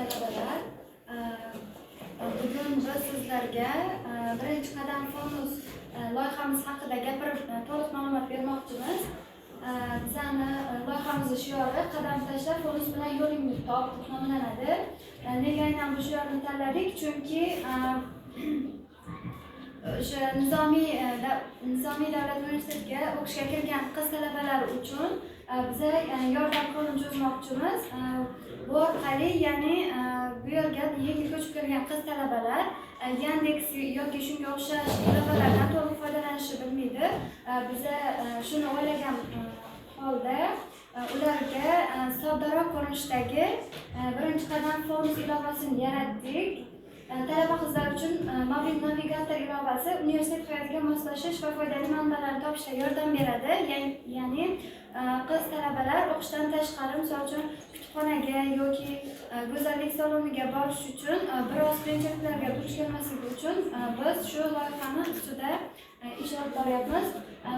Talabalar. Bugun biz sizlarga birinchi qadam Fonus loyihamiz haqida gapirib, to'liq ma'lumot bermoqchimiz. Bizani loyihamizni shiori "Qadam tashla, Fonus bilan yo'lingni top" deb nomlanadi. Nega aynan bu shiorni tanladik? Chunki o'sha Nizomiy davlat universitetiga o'qishga kirgan qiz talabalar uchun biza yordam qo'lini cho'zmoqchimiz. Bu orqali, ya'ni bu yerga yangi ko'chib kelgan qiz talabalar Yandex yoki shunga o'xshash ilovalardan to'liq foydalanishni bilmaydi. Biza shuni o'ylagan holda ularga soddaroq ko'rinishdagi birinchi qadam Fonus ilovasini yaratdik. Talaba qizlar uchun mobil navigator ilovasi universitet hayotiga moslashish va foydali manbalarni topishda yordam beradi. Ya'ni qiz talabalar o'qishdan tashqari, misol uchun, kutubxonaga yoki go'zallik saloniga borish uchun biroz qiyinchiliklarga duch kelmasligi uchun biz shu loyihani ustida ish olib boryapmiz.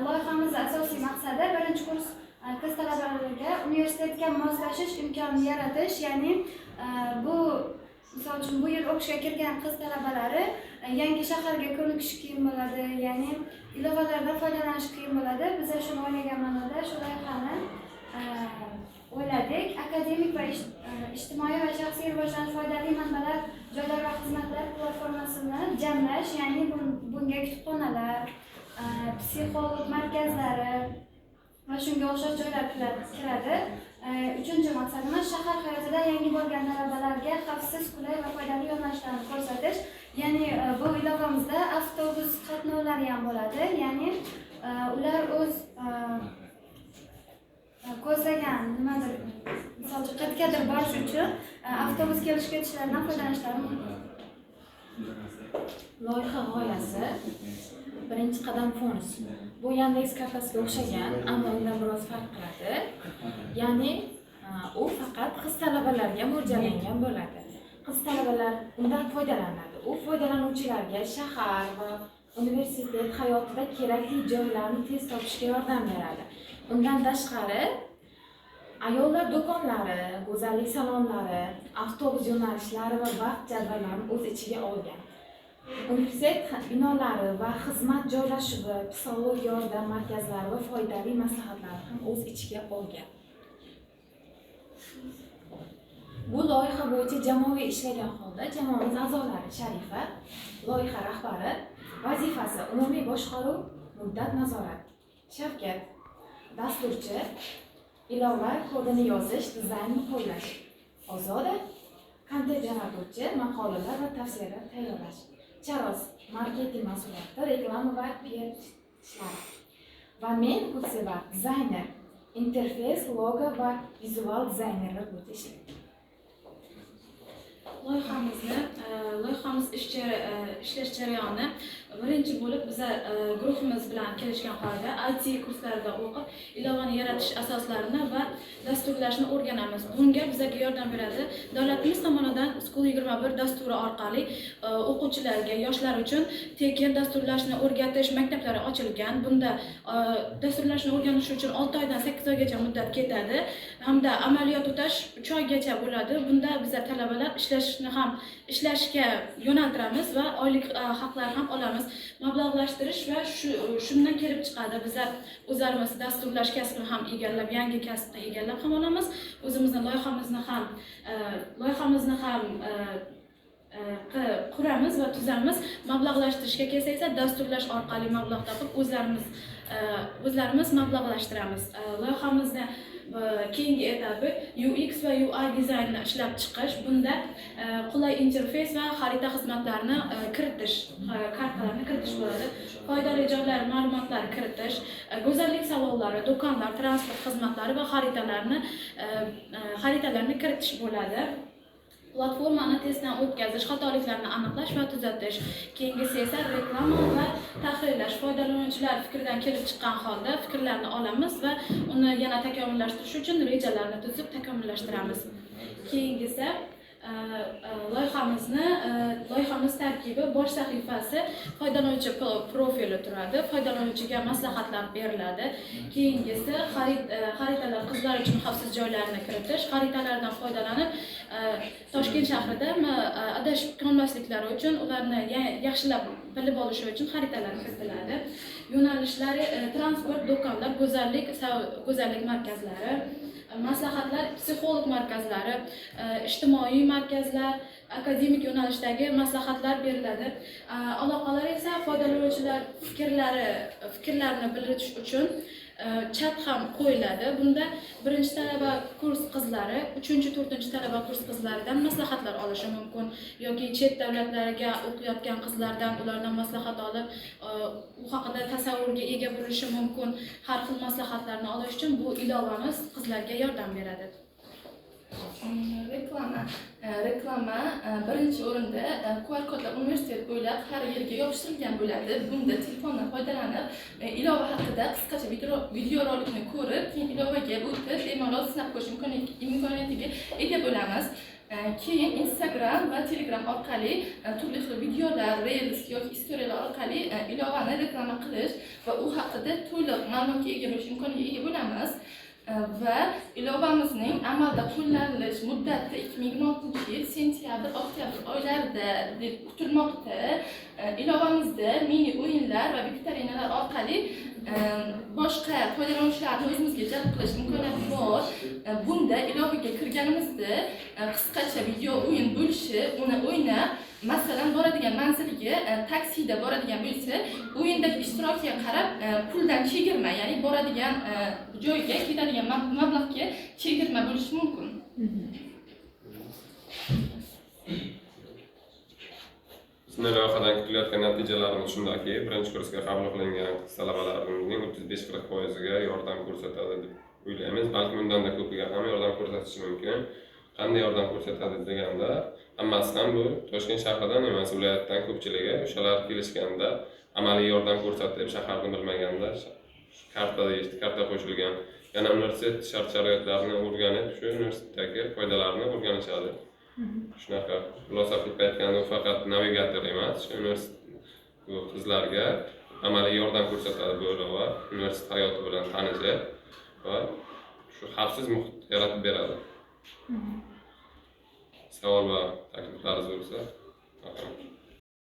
Loyihamizni asosiy maqsadi birinchi kurs qiz talabalarga universitetga moslashish imkonini yaratish, ya'ni bu, misol uchun, bu yil o'qishga kirgan qiz talabalari yangi shaharga ko'nikishi qiyin bo'ladi, ya'ni ilovalardan foydalanish qiyin bo'ladi. Biz shuni o'ylagan ma'noda shu loyihani o'yladik. Akademik va ijtimoiy va shaxsiy rivojlanish foydali manbalar, joylar va xizmatlar platformasini jamlash, ya'ni bunga kutubxonalar, psixolog markazlari va shunga o'xshash joylar kiradi. Uchinchi maqsadimiz shahar hayotida yangi bo'lgan talabalarga xavfsiz, qulay va foydali yo'nalishlarni ko'rsatish. Ya'ni bu ilovamizda avtobus qatnovlari ham bo'ladi. Ya'ni ular o'z ko'zlagan nimadir, misol uchun, qayergadir borish uchun avtobus kelish ketishlaridan foydalanishlari mumkin. Loyiha g'oyasi: birinchi qadam Fonus. Bu Yandex kartasiga o'xshagan, ammo undan biroz farq qiladi. Ya'ni u faqat qiz talabalarga mo'ljallangan bo'ladi. Qiz talabalar undan foydalanadi. U foydalanuvchilarga shahar va universitet hayotida kerakli joylarni tez topishga yordam beradi. Undan tashqari, ayollar do'konlari, go'zallik salonlari, avtobus yo'nalishlari va vaqt jadvallarini o'z ichiga olgan. Universitet binolari va xizmat joylashuvi, psixolog yordam markazlari va foydali maslahatlarni ham o'z ichiga olgan. Bu loyiha bo'yicha jamoaviy ishlagan holda jamoamiz a'zolari: Sharifa, loyiha rahbari, vazifasi umumiy boshqaruv, muddat nazorat; Shavkat, dasturchi, ilova kodini yozish, dizaynni qo'llash; Ozoda, kontent yaratuvchi, maqolalar va tavsiyalar tayyorlash; Charos, marketing mas'uliyati, reklama va PR ishlari va men, Qudsevar, dizayner, interfeys, logo va vizual dizaynerlar bo'yicha ishlayman. Loyihamiz ishlash jarayoni: birinchi bo'lib biza guruhimiz bilan kelishgan holda IT kurslarida o'qib, ilovani yaratish asoslarini va dasturlashni o'rganamiz. Bunga bizga yordam beradi davlatimiz tomonidan School 21 dasturi orqali o'quvchilarga, yoshlar uchun tekin dasturlashni o'rgatish maktablari ochilgan. Bunda dasturlashni o'rganish uchun 6 oydan 8 oygacha muddat ketadi hamda amaliyot o'tash 3 oygacha bo'ladi. Bunda biza talabalar ishlashni ham ishlashga yo'naltiramiz va oylik haqlar ham olamiz. Mablag'lashtirish va shundan kelib chiqadi, biza o'zlarimiz dasturlash kasbini ham egallab, yangi kasbni egallab ham olamiz, o'zimizni loyihamizni ham quramiz va tuzamiz. Mablag'lashtirishga kelsak esa, dasturlash orqali mablag' topib, o'zlarimiz mablag'lashtiramiz. Loyihamizni keyingi etapi UX va UI dizaynni ishlab chiqish. Bunda qulay interfeys va xarita xizmatlarini kiritish, kartalarni kiritish bo'ladi. Foydali joylar ma'lumotlar kiritish, go'zallik salonlari, do'konlar, transport xizmatlari va xaritalarni kiritish bo'ladi. Platformani testdan o'tkazish, xatoliklarni aniqlash va tuzatish. Keyingisi esa reklama va tahrirlash. Foydalanuvchilar fikridan kelib chiqqan holda fikrlarni olamiz va uni yana takomillashtirish uchun rejalarni tuzib takomillashtiramiz. Keyingisi loyihamiz tarkibi: bosh sahifasi, foydalanuvchi profili turadi, foydalanuvchiga maslahatlar beriladi. Keyingisi xaritalar, qizlar uchun xavfsiz joylarni kiritish, xaritalardan foydalanib Toshkent Toshkent shahrida adashib qolmasliklari uchun, ularni yaxshilab bilib olishi uchun xaritalar kiritiladi. Yo'nalishlari transport, do'konlar, go'zallik markazlari, maslahatlar, psixolog markazlari, ijtimoiy markazlar, akademik yo'nalishdagi maslahatlar beriladi. Aloqalar esa foydalanuvchilar fikrlarini bildirish uchun chat ham qo'yiladi. Bunda birinchi talaba kurs qizlari, uchinchi, to'rtinchi talaba kurs qizlaridan maslahatlar olishi mumkin yoki chet davlatlarga o'qiyotgan qizlardan ulardan maslahat olib, u haqida tasavvurga ega bo'lishi mumkin. Har xil maslahatlarni olish uchun bu ilovamiz qizlarga yordam beradi. Reklama. Reklama birinchi o'rinda QR kodlar universitet bo'ylab har yerga yopishtirilgan bo'ladi. Bunda telefondan foydalanib, ilova haqida qisqacha videorolikni ko'rib, keyin ilovaga o'tib, bemalol sinab ko'rish imkoniyatiga ega bo'lamiz. Keyin Instagram va Telegram orqali turli xil videolar, reels yoki istoriyalar orqali ilovani reklama qilish va u haqida to'liq ma'lumotga ega bo'lish imkoniga ega bo'lamiz. Va ilovamizning amalda qo'llanilish muddati 2026-yil sentyabr-oktyabr oylarida deb kutilmoqda. Ilovamizda mini o'yinlar va viktorinalar orqali boshqa foydalanuvchilarni o'zimizga jalb qilish imkoniyati bor. Bunda ilovaga kirganimizda qisqacha video o'yin bo'lishi, uni o'ynab, masalan, boradigan manziliga taksida boradigan bo'lsa, o'yindagi ishtirokiga qarab puldan chegirma, ya'ni boradigan joyga ketadigan mablag'ga chegirma bo'lishi mumkin. Bizni loyihadan kutilayotgan natijalarimiz shundaki, birinchi kursga qabul qilingan qiz talabalarimizning 35-40%ga yordam ko'rsatadi deb o'ylaymiz. Balki bundan-da ko'piga ham yordam ko'rsatishi mumkin. Qanday yordam ko'rsatadi deganda, hammasi ham bu Toshkent shahridan emas, viloyatdan ko'pchiligi o'shalar kelishganda amaliy yordam ko'rsatib, shaharni bilmaganda karta deyishdi, karta qo'shilgan. Yana universitet shart-sharoitlarini o'rganib, shu universitetdagi foydalarini o'rganishadi. Shunaqa xulosa qilib aytganda, u faqat navigator emas, shu universitet bu qizlarga amaliy yordam ko'rsatadi bu ilova, universitet hayoti bilan tanishib va shu xavfsiz muhit yaratib beradi. Savol va takliflaringiz bo'lsa, marhamat.